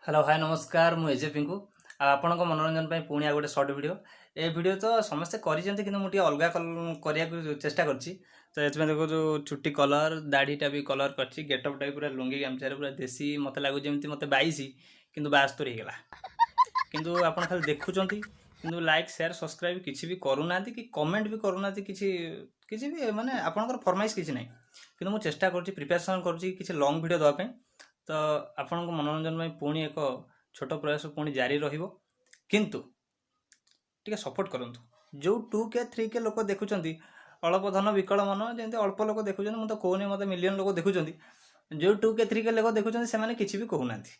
Hello, ହାଏ, ନମସ୍କାର। ମୁଁ ଏଜେ ପିଙ୍କୁ ଆଉ ଆପଣଙ୍କ ମନୋରଞ୍ଜନ ପାଇଁ ପୁଣି ଆଉ ଗୋଟେ ସର୍ଟ ଭିଡ଼ିଓ। ଏ ଭିଡ଼ିଓ ତ ସମସ୍ତେ କରିଛନ୍ତି, କିନ୍ତୁ ମୁଁ ଟିକେ ଅଲଗା କରିବାକୁ ଚେଷ୍ଟା କରିଛି। ତ ଏଥିପାଇଁ ଦେଖ, ଯେଉଁ ଚୁଟି କଲର୍, ଦାଢ଼ିଟା ବି କଲର୍ କରିଛି, ଗେଟଅପ୍ଟା ବି ପୁରା ଲୁଙ୍ଗି ଗାମୁଛାରେ ପୁରା ଦେଶୀ। ମୋତେ ଲାଗୁଛି ଯେମିତି ମୋତେ 22, କିନ୍ତୁ 72 ହେଇଗଲା। କିନ୍ତୁ ଆପଣ ଖାଲି ଦେଖୁଛନ୍ତି, କିନ୍ତୁ ଲାଇକ୍, ସେୟାର, ସବସ୍କ୍ରାଇବ୍ କିଛି ବି କରୁନାହାନ୍ତି କି କମେଣ୍ଟ ବି କରୁନାହାନ୍ତି। କିଛି କିଛି ବି ମାନେ ଆପଣଙ୍କର ଫରମାଇଶ କିଛି ନାହିଁ। କିନ୍ତୁ ମୁଁ ଚେଷ୍ଟା କରୁଛି, ପ୍ରିପାରେସନ୍ କରୁଛି କିଛି ଲଙ୍ଗ୍ ଭିଡ଼ିଓ ଦେବା ପାଇଁ। ତ ଆପଣଙ୍କ ମନୋରଞ୍ଜନ ପାଇଁ ପୁଣି ଏକ ଛୋଟ ପ୍ରୟାସ ପୁଣି ଜାରି ରହିବ, କିନ୍ତୁ ଟିକେ ସପୋର୍ଟ କରନ୍ତୁ। ଯେଉଁ 2K, 3K ଲୋକ ଦେଖୁଛନ୍ତି, ଅଳ୍ପ ଧନ ବିକଳ ମନ, ଯେମିତି ଅଳ୍ପ ଲୋକ ଦେଖୁଛନ୍ତି। ମୁଁ ତ କହୁନି ମୋତେ ମିଲିୟନ ଲୋକ ଦେଖୁଛନ୍ତି। ଯେଉଁ 2K, 3K ଲୋକ ଦେଖୁଛନ୍ତି, ସେମାନେ କିଛି ବି କହୁନାହାନ୍ତି।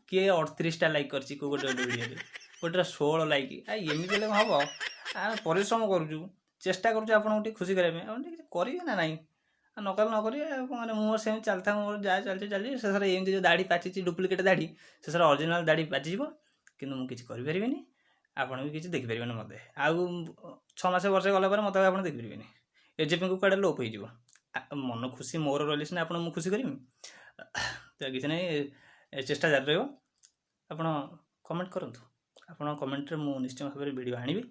କିଏ 38ଟା ଲାଇକ୍ କରିଛି କେଉଁ ଗୋଟେ ଗୋଟେ ଭିଡ଼ିଓରେ, ଗୋଟେ 16 ଲାଇକ୍। ଆ ଏମିତି ହେଲେ କ'ଣ ହେବ? ଆମେ ପରିଶ୍ରମ କରୁଛୁ, ଚେଷ୍ଟା କରୁଛୁ ଆପଣଙ୍କୁ ଟିକେ ଖୁସି କରିବା ପାଇଁ। ଆପଣ ଟିକେ କିଛି କରିବେ ନା ନାହିଁ? ଆଉ ନ କଲେ ନ କରିବେ ଆଉ କ'ଣ? ମାନେ ମୁଁ ସେମିତି ଚାଲିଥାଏ, ମୋର ଯାହା ଚାଲିଛି ଚାଲିଛି। ଶେଷରେ ଏମିତି ଯେଉଁ ଦାଢ଼ି ପାଚିଛି, ଡୁପ୍ଲିକେଟ୍ ଦାଢ଼ି, ଶେଷରେ ଅରିଜିନାଲ୍ ଦାଢ଼ି ପାଚିଯିବ। କିନ୍ତୁ ମୁଁ କିଛି କରିପାରିବିନି, ଆପଣ ବି କିଛି ଦେଖିପାରିବେନି ମୋତେ। ଆଉ 6 ମାସ, ବର୍ଷେ ଗଲା ପରେ ମୋତେ ଆଉ ଆପଣ ଦେଖିପାରିବେନି। ଏଜେପିଙ୍କୁ କୁଆଡ଼େ ଲୋପ ହେଇଯିବ। ମନ ଖୁସି ମୋର ରହିଲେ ସିନା ଆପଣ ମୁଁ ଖୁସି କରିବି। ତ କିଛି ନାହିଁ, ଏ ଚେଷ୍ଟା ଜାରି ରହିବ। ଆପଣ କମେଣ୍ଟ କରନ୍ତୁ, ଆପଣଙ୍କ କମେଣ୍ଟରେ ମୁଁ ନିଶ୍ଚୟ ଭାବରେ ଭିଡ଼ିଓ ଆଣିବି।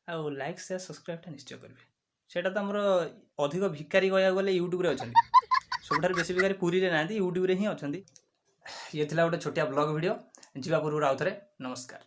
ଆଉ ଲାଇକ୍, ସେୟାର, ସବସ୍କ୍ରାଇବଟା ନିଶ୍ଚୟ କରିବେ। ସେଇଟା ତ ଆମର ଅଧିକ ଭିକାରୀ କହିବାକୁ ଗଲେ ୟୁଟ୍ୟୁବରେ ଅଛନ୍ତି। ସବୁଠାରୁ ବେଶୀ ଭିକାରୀ ପୁରୀରେ ନାହାନ୍ତି, ୟୁଟ୍ୟୁବରେ ହିଁ ଅଛନ୍ତି। ଇଏ ଥିଲା ଗୋଟେ ଛୋଟିଆ ବ୍ଲଗ୍ ଭିଡ଼ିଓ। ଯିବା ପୂର୍ବରୁ ଆଉ ଥରେ ନମସ୍କାର।